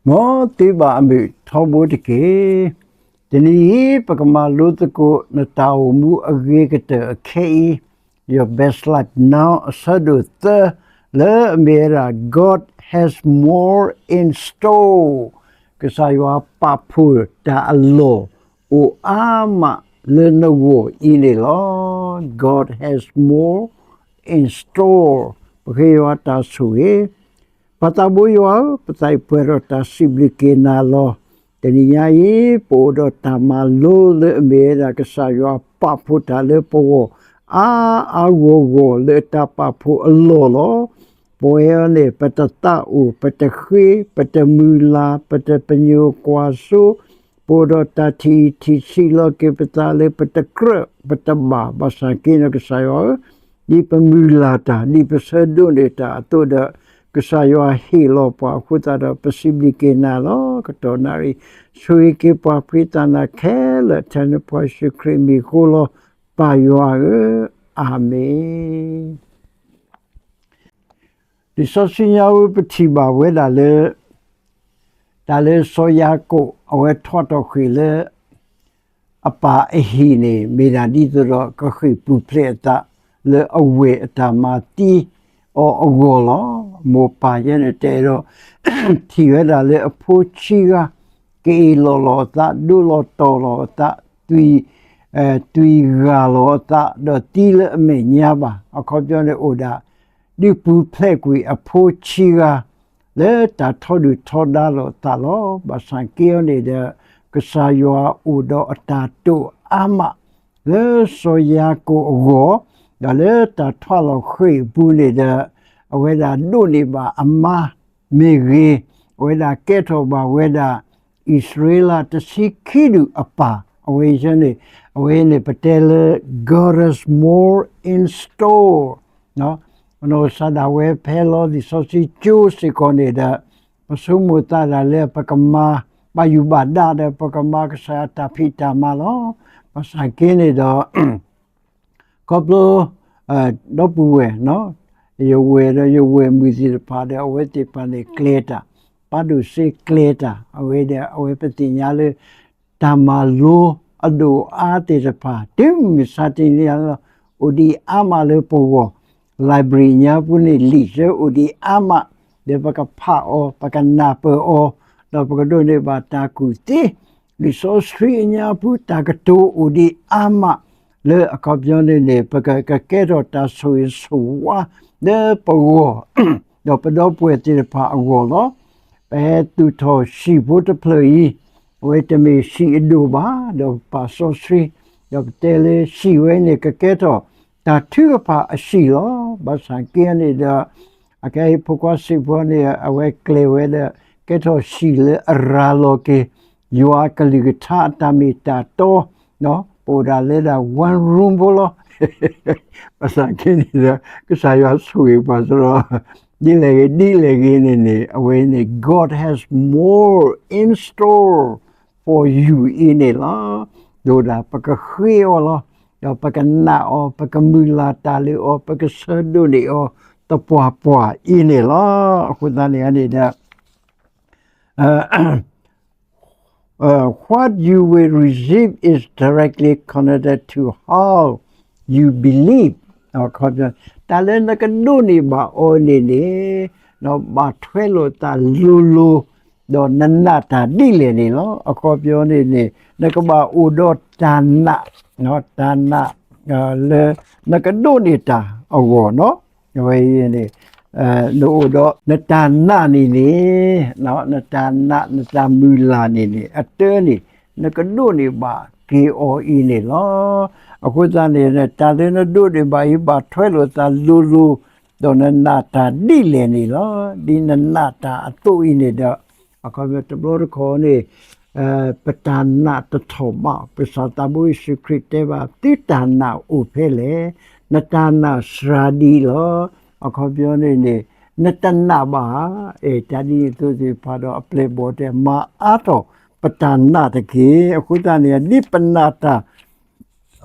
မ်သုဘၣ်အမုာ်ထီဘိတက့ၢ်. တနံၤအံၤ ပကမၤလိသကိး နတၢ်အိၣ်မူအဂ့ၤကတၢၢ်အခဲအံၤ, Your Best Life Now အဆၢဒိၣ်သၢ, လၢအမ့ၢ်ဝဲဒၣ် God has more in store, ကစၢ်ယွၤပာ်ဖှိၣ်တၢ်အလီၢ် အိၣ်အါမးလၢနဂီၢ်အံၤန့ၣ်လီၤ. God has more in store. ပဃ့ယွၤတၢ်ဆိၣ်ဂ့ၤ ပၢ်သးဘိယွၤဧၢ, ပသးအံၤပှဲၤဒီးတၢ်စံးဘျုးက့ၤနၤလီၤ. တနံၤညါအံၤ ပအိၣ်ဒီးတၢ်မၤလိလၢအမ့ၢ်ဝဲဒၣ် ကစၢ်ယွၤပာ်ဖှိၣ်တၢ်လၢပဂီၢ် အါအါဂီၢ်ဂီၢ်လၢအတၢ်ပာ်ဖှိၣ်အလီၢ်လီၤ. ပဝဲအံၤန့ၣ် ပတသးအိၣ်, ပတဃ့, ပတမုၢ်လၢ်, ပတပညိၣ်ကွၢ်စိ, ပအိၣ်ဒီးတၢ်ထံၣ်ထံၣ်ဆံးလီၤက့ၤပသးလၢပတကြၢးပတဘၣ်, ဘၣ်ဆၣ်က့န့ၣ် ကစၢ်ယွၤဧၢ, ဒ်ပမုၢ်လၢ်တၢ်, ဒ်ပဆၢဒိးန့ၢ်တၢ်အသိးဒီး ကစၢ်ယွၤဟ့ၣ်လီၤပှၤအဃိသတးဒီး ပစံးဘျုးက့ၤနၤလီၤ. ကတီၢ်နၣ်ရံၣ် ဆိၣ်ဂ့ၤက့ၤပှၤဖှံသးနၤခဲလၢာ် ထဲနဖိယ့ၣ်ၡူးခရံာ်မံၤအဃိလီၤ. ပၢ်ယွၤဧၢ, အၤမ့ၣ်. လံာ်စီဆှံညါအံၤ ပထံၣ်ဘၣ်ဝဲဒၣ်လၢ တၢ်လၢစီၤယၤကိာ် အဝဲထီၣ်ထီၣ်ဃ့ၢ်လၢ အပၢ်အဟံၣ်န့ၣ် မ့ၢ်ဒၣ်ဒ်သိးဒီး ကဃ့ၢ်ပူၤဖျဲးအသးလၢအဝဲၢ်အတၢ်မၤသံအီၤအဂီၢ်လီၤ. မိၢ်ပၢ်ယဲန့ၣ် တအဲၣ်ဒိး ထံၣ်ဝဲဒၣ်လၢအဖိဆံးဂၤ ကအ့ၣ်လိာ်လီၤအသး, ဒိလီၤတီၤလီၤအသး, သွံၣ်, သွံၣ်ဂၢ်လီၤအသး, ဒီးသံလၢအမဲာ်ညါဘၣ်. အခီပညီန့ၣ် အိၣ်ဒၣ် ဒုးပူၤဖျဲးကွံာ်အဖိဆံးဂၤ လၢတၢ်ထီဒုၣ်ထီဒါလိာ်အသးလီၤ. ဘၣ်ဆၣ်က့အံၤန့ၣ်ဒီး ကစၢ်ယွၤအိၣ်ဒီးအတၢ်တိာ်အါမး လၢစီၤယၤကိာ်အဂီၢ်, ဒီးလၢတၢ်ထီၣ်လီၤဃ့ၢ်အပူၤန့ၣ်ဒီး အဝဲဒၣ်ဒိးန့ၢ်ဘၣ်အမါမ့ၢ်ဂ့ၤ, အဝဲဒၣ်ကဲထီၣ်ဘၣ်ဝဲဒၣ် အံၣ်စရ့လးတဆံခံဒူၣ်အပၢ်, အဝဲန့ၣ်, အဝဲန့ၣ်ပတဲလၢ God has more in store နီၢ်ကစၢ်ဒၣ်ဝဲဖဲလီၤ လံာ်စီဆှံကၠိစ့ၢ်ကီးန့ၣ်ဒီး ပဆိကမိၣ်သးဒၣ်လၢပကမၤဘၣ်ယုၢ်ဘၣ်ဒါဒီး ပကမၤကစၢ်ယွၤတၢ်ဖံးတၢ်မၤလီၤ. ဘၣ်ဆၣ်က့န့ၣ်ဒီး ခီဖျိ ဒီပုၢ်ဝဲၢ်, ယဝဲၢ်ဒီးယဝဲၢ်မုၣ်သ့ၣ်တဖၣ်ဒီး အဝဲသ့ၣ်တဖၣ်န့ၣ်ကျဲၤတၢ်, ပာ်ဒိၣ်စ့ကျဲၤတၢ်, အဝဲဒီး အဝဲပသ့ၣ်ညါလၢ တၢ်မၤလိအဒိၣ်အါသ့ၣ်တဖၣ် တုၤမုၢ်မဆါတနံၤညါလီၤ အိၣ်ဒံးအါမးလၢပဂီၢ်, library ညါပူၤန့ၣ် လံာ်ဆၢအိၣ်ဒံးအါမး, ဒီးပကဖးအီၤ, ပကနၢ်ပၢၢ်အီၤ, ဒီးပကဒိးန့ၢ်ဘၣ်တၢ်ကူၣ်သ့, လံာ်စီဆှံအညါပူၤ တၢ်ကတိၤအိၣ်ဒံးအါမး, လၢအခီပညီန့ၣ်န့ၣ် ပကကကဲထီၣ်တၢ်ဆိၣ်ဂ့ၤဆိၣ်ဝါလၢပဂီၢ် ဒီးပဒီပုၢ်ဝဲၢ်သ့ၣ်တဖၣ်အဂီၢ်လီၤ. ပဟဲသူၣ်ထီၣ်ဟံၣ်ဖိတဖျၢၣ်အံၤ, အဝဲတမ့ၢ်ဟံၣ်အဒိၣ်ဘၣ်, ဒီးပာ်စီဆှံ, ဒီးပတဲလၢဟံၣ်ဝဲန့ၣ် ကကဲထီၣ်တၢ်ထုကဖၣ်အဟံၣ်လီၤ. ဘၣ်ဆၣ်က့န့ၣ်ဒီး အခဲအံၤဖိခွါစံးဖိန့ၣ် အဝဲကျဲၤဝဲဒီး ကဲထီၣ်ဟံၣ်လၢအရၤလီၤက့ၤ ယွၤအကလုၢ်ကထါအတၢ်မ့ၢ်တၢ်တီ, ပအိၣ်ဒၣ်လၢဒၣ် one room ဖိလီၤ. ဘၣ်ဆၣ်က့န့ၣ်ဒီး ကစၢ်ယွၤဆိၣ်ဂ့ၤပှၤစ့ၢ်ကီး, ဒ်လဲၣ်ဂ့ၤ ဒ်လဲၣ်ဂ့ၤန့ၣ်န့ၣ် အဝဲန့ၣ် God has more in store for you အံၤန့ၣ်လီၤ. ဒီးဒၣ်ပကဃ့အီၤလီၤ, ဒီးပကနာ်အီၤ, ပကမုၢ်လၢ်တၢ်လၢအီၤ, ပကဆၢဒိးန့ၢ်အီၤသပှၢ်ပှၢ်အံၤန့ၣ်လီၤ. အဃိသတးန့ၣ်န့ၣ်ဒီး what you will receive is directly connected to how you believe. တၢ်လၢနကဒိးန့ၢ်ဘၣ်အီၤန့ၣ်န့ၣ် ဘၣ်ထွဲလိာ်သးလိၤလိၤ ဒီးနနာ်တၢ်ဒ်လဲၣ်န့ၣ်လီၤ. အခီပညီန့ၣ်န့ၣ် နကဘၣ်အိၣ်ဒီးတၢ်နာ်, တၢ်နာ် လၢနကဒိးန့ၢ်တၢ်အဂီၢ်နီၤ. အဝဲအံၤန့ၣ် နအိၣ်ဒီးနတၢ်နာ်န့ၣ်န့ၣ်, နတၢ်နာ် နတၢ်မုၢ်လၢ်န့ၣ်န့ၣ် အတၢ်န့ၣ် နကဒိးန့ၢ်ဘၣ်က့ၤအီၤအံၤန့ၣ်လီၤ. အဃိသတးန့ၣ် တၢ်လၢနဒိးန့ၢ်ဘၣ်အံၤ ဘၣ်ထွဲလိာ်သးလိၤလိၤ ဒီးနနာ်တၢ်ဒ်လဲၣ်န့ၣ်လီၤ. ဒ်နနာ်တၢ်အသိးအံၤန့ၣ်ဒီး အခီပညီတဘျီတခီၣ်န့ၣ် ပတၢ်နာ်တထီၣ်ဘၣ်. ကစၢ်သးဘိယ့ၣ်ၡူးခရံာ်တဲဘၣ် သုတၢ်နာ်အိၣ်ဖဲလဲၣ်, နတၢ်နာ်စှၤဒံးလီၤ. အခီပညီန့ၣ်န့ၣ် နတနာ်ဘၣ်ဧါ. အဲ တၢ်ဒ်န့ၣ်အသိးသ့ၣ်တဖၣ်ဒီး အပျဲၢ်အဘီၣ်တဲ မၤအါထီၣ်ပတၢ်နာ်တက့ၢ်. အဃိသတးန့ၣ် ဒ်ပနာ်တၢ်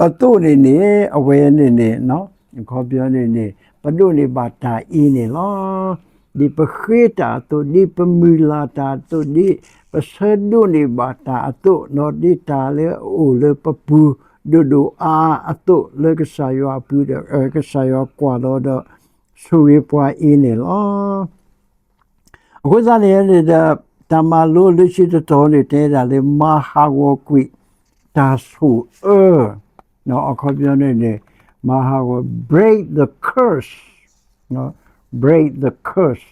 အသိးန့ၣ်န့ၣ် အဝဲန့ၣ်န့ၣ် အခီပညီန့ၣ်န့ၣ် ပဒိးန့ၢ်ဘၣ်တၢ်အံၤန့ၣ်လီၤ. ဒ်ပဃ့တၢ်အသိး, ဒ်ပမုၢ်လၢ်တၢ်အသိး, ဒ်ပဆၢဒိးန့ၢ်ဘၣ်တၢ်အသိး, ဒ်တၢ်လၢအအိၣ်လၢပပူၤဒိၣ်ဒိၣ်အါအါအသိးလၢကစၢ်ယွၤအပူၤဒီး ကစၢ်ယွၤကွၢ်လီၤဒီးဆိၣ်ဂ့ၤပှၤအံၤန့ၣ်လီၤ. အဃိသတးန့ၣ်န့ၣ်ဒီး တၢ်မၤလိလၢခံတတီၤန့ၣ် တဲဒၣ်လၢမၤဟးဂီၤကွံာ်တၢ်ဆိၣ်အၢ, အခီပညီန့ၣ်န့ၣ် မၤဟးဂီၤ break the curse, break the curse,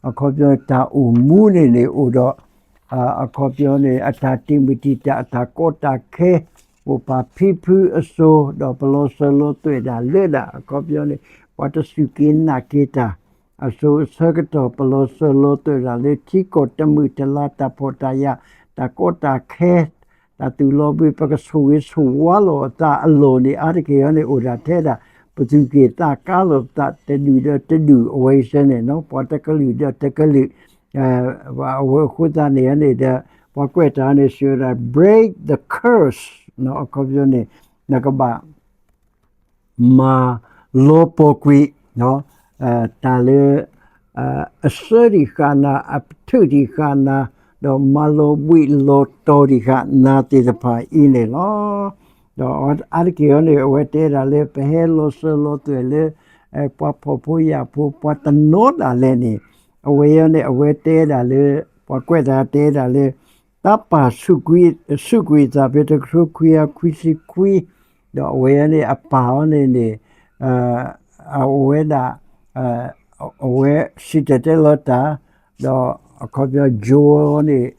အခီပညီန့ၣ် တၢ်အိၣ်မူန့ၣ်န့ၣ်အိၣ်ဒီး အခီပညီန့ၣ် အတၢ်တံာ်မုၢ်တံာ်တာ် အတၢ်ကီတၢ်ခဲ အိၣ်ပာ်ဖံဖုအစိၤ ဒီးပလီၤစၢၤလီၤသွဲၣ်ဒၣ်လၢဒၣ် အခီပညီန့ၣ် ပှၤတစူၢ်က့ၤနာ်က့ၤတၢ် အစိၤအဆၢကတီၢ် ပလီၤစၢၤလီၤသွဲၣ်ဒၣ်လၢထံကီၢ်တမုာ်တလၤ တၢ်ဖှီၣ်တၢ်ယာ် တၢ်ကီတၢ်ခဲ တၢ်သူၣ်လီၤဘှံး ပကဆိၣ်ဂ့ၤဆိၣ်ဝါလီၤအသးအလီၢ်န့ၣ် အါတက့ၢ်အံၤန့ၣ် အိၣ်ဒၣ်ထဲဒၣ် ပသူၣ်က့ၣ်သးကါလိာ်သး တဒူၣ်ဒီးတဒူၣ် အဝဲအံၤစဲန့ၣ် ပှၤတကလုာ်ဒီးတကလုာ် အဝဲအဃိသတးန့ၣ်န့ၣ်ဒီး ပှၤကွဲးတၢ်န့ၣ် စံးဝဲဒၣ် break the curse, အခီပညီန့ၣ် နကဘၣ် မၤလီၤပှီၢ်ကွံာ် တၢ်လၢ အစၢတံၢ်ဃာ်နၤ အထုးတံၢ်ဃာ်နၤ ဒီးမၤလီၤဘှံးလီၤတီၤတံၢ်ဃာ်နၤသ့ၣ်တဖၣ်အံၤန့ၣ်လီၤ. ဒီးအါတက့ၢ်အံၤန့ၣ် အဝဲတဲဒၣ်လၢ ပဟဲလီၤစၢၤလီၤသွဲၣ်လၢ ပှၤဖှီၣ်ဖိယာ်ဖိ ပှၤတနီၤဒၣ်လဲာ်န့ၣ် အဝဲအံၤန့ၣ် အဝဲတဲဒၣ်လၢ ပှၤကွဲးတၢ်တဲဒၣ်လၢ တၢ်ပာ်ဆူၣ်ကွံာ်သးဖဲတကထိခွံကယၤခွံဆံခွံ ဒီးအဝဲန့ၣ်အပၢ်အံၤန့ၣ်န့ၣ် အဝဲဒၣ် အဝဲစံၣ်တဲၤတဲလီၤတၢ် ဒီးအခီပညီ Joel န့ၣ်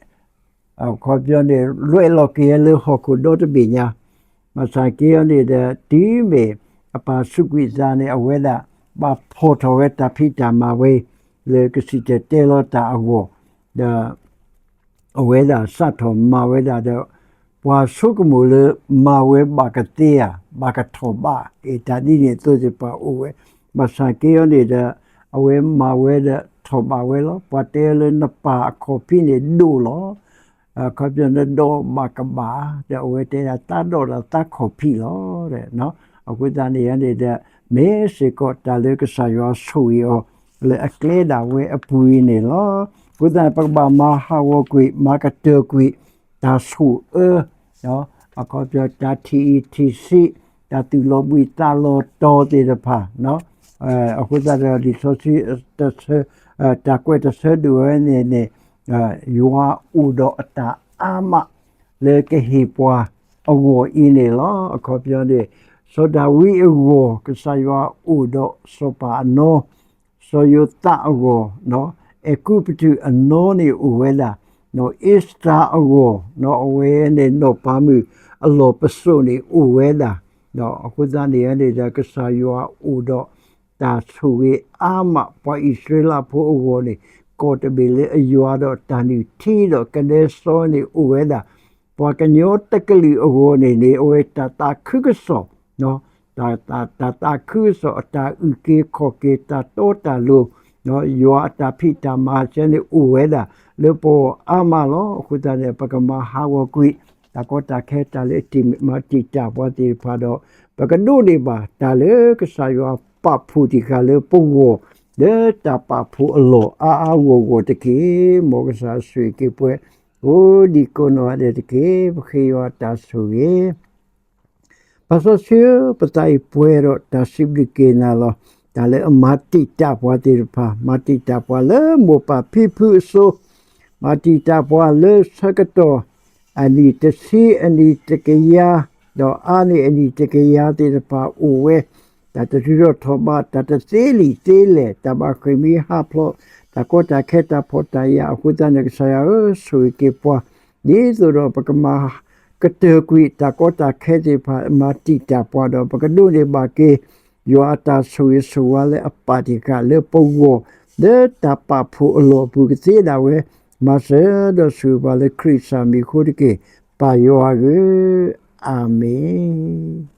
အခီပညီန့ၣ် လွဲၢ်လီၤက့ၤလၢဟီၣ်ခိၣ်ဒီတဘ့ၣ်ညါ ဘၣ်ဆၣ်က့အံၤန့ၣ်ဒီး တုၤမ့ၢ်အပၢ်ဆူးကွံာ်သးန့ၣ် အဝဲဒၣ် ဘၣ်ဖီၣ်ထီၣ်ဝဲတၢ်ဖံးတၢ်မၤဝဲ လၢကစံၣ်တဲၤတဲလီၤတၢ်အဂီၢ် ဒီး အဝဲဒၣ်စးထီၣ်မၤဝဲဒၣ်ဒီး ပှၤဆိကမိၣ်လၢမၤဝဲဘၣ်ကသ့ဧါ ဘၣ်ကထီၣ်ဘး အ့ၣ်တၢ်ဒ်န့ၣ်အသိးသ့ၣ်တဖၣ်အိၣ်ဝဲ ဘၣ်ဆၣ်က့အံၤန့ၣ်ဒီး အဝဲမၤဝဲဒီးထီၣ်ဘးဝဲလီၤ. ပှၤတဲလၢနပၢ်အခီၣ်ဖံးန့ၣ်ဒိၣ်လီၤ. အခီပညီနဒီးဘၣ်ကဘၣ် ဒီးအဝဲတဲဒၣ်သးဒီးဒီးသးခီၣ်ဖံးလီၤ. အဃိသတးန့ၣ်န့ၣ်ဒီး မ့ၢ်စ့ၢ်ကီးတၢ်လၢကစၢ်ယွၤဆိၣ်ဂ့ၤအီၤ လၢအကျဲဒၣ်ဝဲအပူၤအံၤန့ၣ်လီၤ. အဃိသတးန့ၣ် ပကဘၣ်မၤဟးဂီၤကွံာ် မၤကတၢၢ်ကွံာ် တၢ်ဆိၣ်အၢ အခီပညီတၢ်ထံၣ်အံၤထံၣ်ဆံး တၢ်သူၣ်လီၤဘှံးသးလီၤတီၤသ့ၣ်တဖၣ် အဃိသတးဒီး လံာ်စီဆှံ တၢ်ကွဲးတဆၢဒိၣ်ဝဲန့ၣ်န့ၣ် ယွၤအိၣ်ဒီးအတၢ်အါမး လၢကဟ့ၣ်ပှၤအဂီၢ်အံၤန့ၣ်လီၤ. အခီပညီန့ၣ် စီၤဒၤဝံးအဂီၢ် ကစၢ်ယွၤအိၣ်ဒီးစီၤပၤအနီ စီၤယိၤသးအဂီၢ် အဲၤကူပတူးအနီန့ၣ်အိၣ်ဝဲဒၣ် အ့စတၢၤအဂီၢ် အဝဲန့ၣ်နီၢ်ပၤမုၣ်အလီၢ်ပစိာ်န့ၣ်အိၣ်ဝဲဒၣ် အဃိသတးန့ၣ်န့ၣ်ဒီး ကစၢ်ယွၤအိၣ်ဒီးတၢ်ဆိၣ်ဂ့ၤအါမး ပှၤအံၣ်စရ့လးဖိအဂီၢ်န့ၣ် ကီၢ်တဘ့ၣ်လၢအယွၤဒီးတၢ်နုၢ်ထံဒီးကဒဲစီန့ၣ်အိၣ်ဝဲဒၣ် ပှၤကညီတကလုာ်အဂီၢ်န့ၣ်န့ၣ် အဝဲတၢ်သးခုကစီၣ် တၢ် တၢ်သးခုကစီၣ် အတၢ်အုၣ်က့ၤခီၣ်က့ၤ တၢ်တီတၢ်လိၤ ယွၤအတၢ်ဖံးတၢ်မၤစဲန့ၣ်အိၣ်ဝဲဒၣ် လၢပဂီၢ်အါမးလီၤ. အဃိသတးန့ၣ် ပကမၤဟးဂီၤကွံာ် တၢ်ကီတၢ်ခဲ တၢ်လၢအတံာ်မၤတံာ်တာ်ပှၤသ့ၣ်တဖၣ်ဒီး ပကဒိးန့ၢ်ဘၣ်တၢ်လၢကစၢ်ယွၤပာ်ဖှိၣ်တံၢ်ဃာ်လၢပဂီၢ် လၢတၢ်ပာ်ဖှိၣ်အလီၢ်အါအါဂီၢ်ဂီၢ်တက့ၢ်. မ်ကစၢ်ဆိၣ်ဂ့ၤက့ၤပှၤ ကိးဒံကိးနီၢ်ဂၤဒဲးတက့ၢ်. ပဃ့ယွၤတၢ်ဆိၣ်ဂ့ၤ ပၢ်စီဆှံဧၢ, ပသးအံၤပှဲၤဒီးတၢ်စံးဘျုးက့ၤနၤလီၤ. တၢ်လၢအမၤတံာ်တာ်ပှၤသ့ၣ်တဖၣ် မၤတံာ်တာ်ပှၤလၢမိၢ်ပၢ်ဖံဖုအစိၤ, မၤတံာ်တာ်ပှၤလၢဆၢကတီၢ် အနံၣ်တဆံ အနံၣ်တကယၤ, ဒီးအါန့ၢ်အနံၣ်တကယၤသ့ၣ်တဖၣ်အိၣ်ဝဲ, တၢ်တတုၤထီၣ်ထီၣ်ဘး, တၢ်တသ့လံာ်သ့လဲၢ်, တၢ်ဘၣ်ဃ့ၢ်မှံဟးဖျိး, တၢ်ကီတၢ်ခဲ တၢ်ဖှီၣ်တၢ်ယာ်အဃိသတးန့ၣ် ကစၢ်ယွၤဧၢ, ဆိၣ်ဂ့ၤက့ၤပှၤ ဒ်သိးဒီးပကမၤကတၢၢ်ကွံာ် တၢ်ကီတၢ်ခဲသ့ၣ်တဖၣ် မၤတံာ်တာ်ပှၤဒီး ပကဒိးန့ၢ်ဘၣ်က့ၤ ယွၤအတၢ်ဆိၣ်ဂ့ၤဆိၣ်ဝါလၢအပာ်တံၢ်ဃာ်လၢပဂီၢ် လၢတၢ်ပာ်ဖှိၣ်အလီၢ်အပူၤကသ့ဒၣ်ဝဲ, မၤစၢၤဒီးဆိၣ်ဂ့ၤပှၤလၢခရံာ်စၢ်မံၤအဃိတက့ၢ်, ပၢ်ယွၤဧၢ, အၤမ့ၣ်.